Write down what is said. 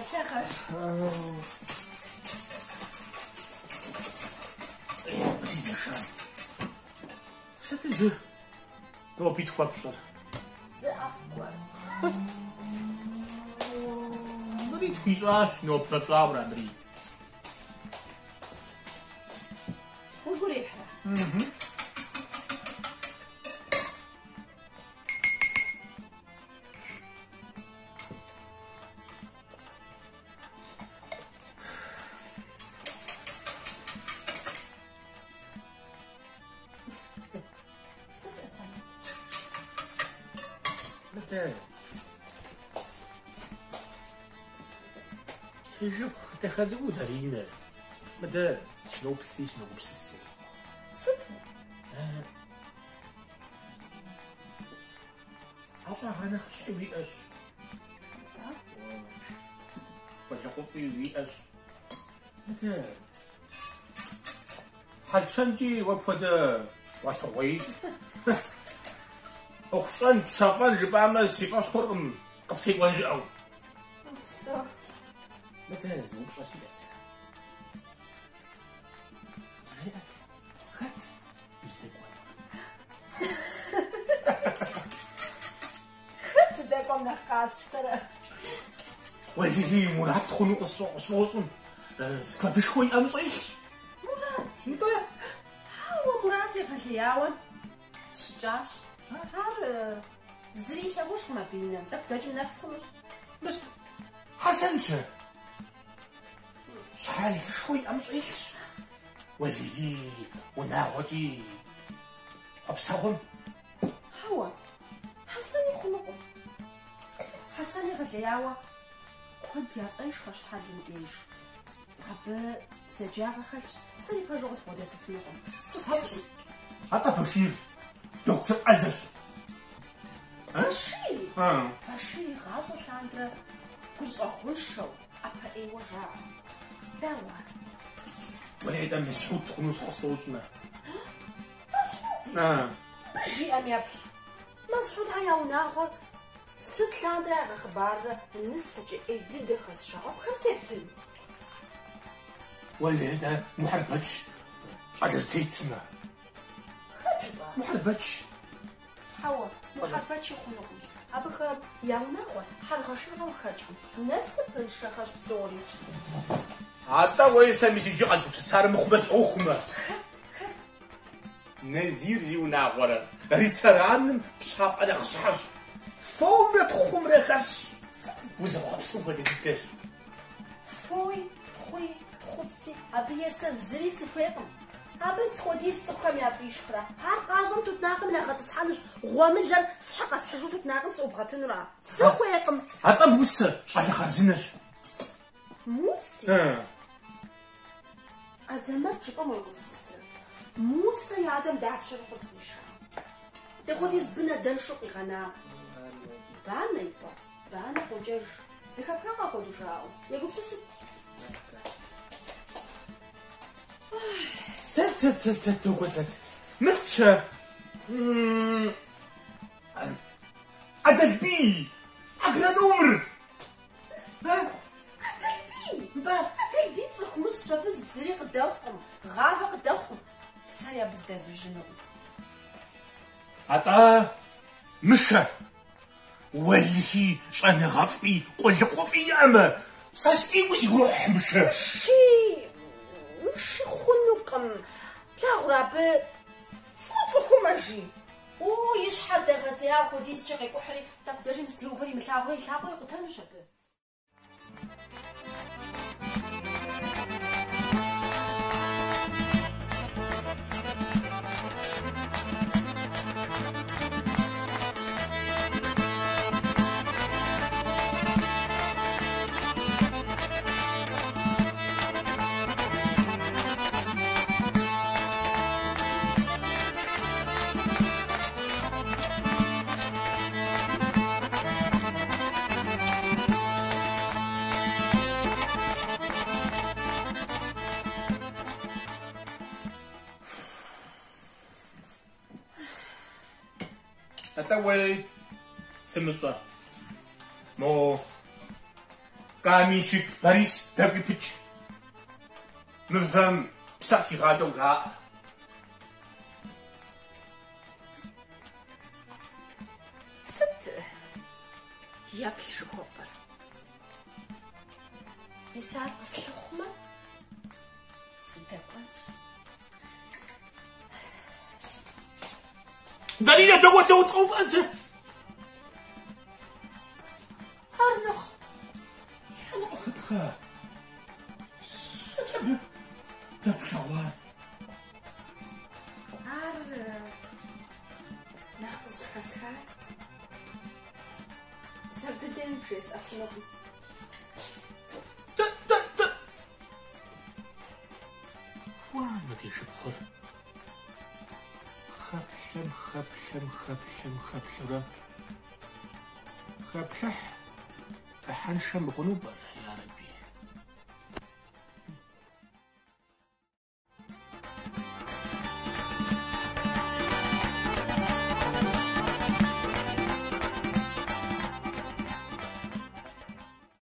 Елъэгъэж. Сыт иджы ноби тхуэпщӏыр? Зы ӏэфӏ гуэр. Мыри тхуищӏащ, нобэ пщӏауэра мыри? Уигу ирихьрэ? Сыт, Азэмэт? Мыдэ. Си шыпхъу дахэ цӏыкӏуу Даринэ. Мыдэ сыноплъри сыногупсысэ. Сыт? ӏэщӏагъэ нэхъыщхьи уиӏэщ. Къулыкъуфӏи уиӏэщ. Мыдэ хьэл-щэнкӏи уэ пхуэдэ гъуэтыгъуейщ. ӏуэху щӏэн, пщэфӏэн жыпӏамэ, си фӏэщ хъуркъым къыптекӏуэн щыӏэу. Упсэу. Мыдэ зы упщӏэ сиӏэт сэ. Жеӏэт, хэт уздэкӏуэнур? Хэт зыдэкӏуэм нэхъ къапщтэрэ? Уэлэхьи, Мурат хъуну къысфӏощӏым. Складышхуэ и ӏэмыщӏэ илъщ. Мурат? Нтӏэ. Хьэуэ, Мурат егъэлеяуэ щыкӏащ. Ар зыри илъагъужкъым абы и нэм. Тӏэкӏу дэкӏым нэф хъунущ. Мыс, Хьэсэн-щэ? Щхьэлышхуэ и ӏэмыщӏэ илъщ. Уэлэхьи, унагъуэкӏи хъуэпсэгъуэм. Хьэуэ, Хьэсэни хъунукъым. Хьэсэн егъэлеяуэ куэд яфӏешх а щхьэлым деж. Абы бзаджагъэ хэлъщ, сэри пэжу къызбгъэдэтыфынукъым. Сыпэпщӏым. Атӏэ Башир дохутыр ӏэзэщ. Башир? Башир игъащӏэ лъандэрэ гущӏэгъуншэу, ӏэпэ ӏейуэ жаӏэ. Дауэ ар? Уэлэхьи, Мысхьуд хъуну къысфӏощӏмэ. Мэсхьуд? Мыбы жиӏэм еплъ. Мэсхьудхэ я унагъуэр сыт лъандэрэ ягъэхъыбаррэ нысэкӏэ ӏей дыдэхэщ жаӏэу абыхэм сеплъын. Уэлэхьи, Мухьэрбэч щӏалэ зэтетмэ. Хэт жыпӏа? Мухьэрбэч. Хьэуэ, Мухьэрбэчи хъунукъым. Абыхэм я унагъуэр хьэргъэшыргъэм хэкӏкъым, насыпыншэхэщ псори. Атӏэ уей сэ мис иджы къэзгупсысар мыхъумэ сӏуэхумэ. Хэт, хэт? Назир зи унагъуэрэ рестораным пщафӏэ нэхъыщхьэщ. Фомрэ тхъумрэ хэсщ. Узэхъуэпсэм хуэдэ дыдэщ. Фои, тхъуи, тхъупси, абы е сэ зыри сыхуейкъым. Абы сыт хуэдиз цӏыхухэм яфӏишхрэ? Ар къащӏэм тутнакъым ирагъэтӏысхьэнущ, гъуэмылэр схьы къэсхьыжу тутнакъым сыӏубгъэтынура? Сыхуейкъым. Атӏэ Мусэ щӏалэ хъарзынэщ. Муси? Азэмэт жыпӏэм уегупсысрэ? Мусэ и адэм дапщэрэ фыз къиша? Дапхуэдиз бын адэншэу къигъэна? Банэ и пӏэ, банэ къокӏэж. Зэхэпхакъэ апхуэдэу жаӏэу? Егупсысыт. Зэт, зэт, зэт, зэт, догуэ, зэт. Мыст-щэ? Адэлбий! Агрономыр! Адэлбий! Нтӏэ. Адэлбий цӏыху мыщщ, абы зыри къыдэхъукъым, гъавэ къыдэхъукъым. Сэри абы зыдэзужьынукъым. Атӏэ, Мышэ, уэлэхьи, щӏэныгъэфӏи, къулыкъуфӏи иӏэмэ, сэ сӏейуэ сигу ирохь Мышэ. Мыши, Мыши хъунукъым. Плъагъурэ абы фӏыуэ цӏыхумэ, жи. О, и щхьэр дэгъэзея хуэдизкӏэ къекӏухьри, тӏэкӏу дэкӏым зытеувэр имылъагъурэ и лъакъуэ икъутэнущ абы. Атӏэ уей, сымыщӏэ. Мо Каменщик Борис дэкӏуи пыкӏ. Мывэм псэ къыхигъакӏэу жаӏэ. Сыт еплъ жыхуэпӏэр? Мис ар къыслъыхъумэ, сыдэкӏуэнщ. Даринэ, дауэ дауэ дыкъэувыӏэн зэ? Ар нэхъ щхьэ къыхэпха? Сыт абы дэплъэгъуар? Ар нэхъ къыщӏыхэсхар сэр дыдэми бжесӏэфынукъым. Дэ, дэ, дэ! Уа, мы ди шыпхъур. Хэплъэм, хэплъэм, хэплъэм, хэплъэурэ. Хэплъыхь, ӏыхьэншэ мыхъуну пӏэрэ?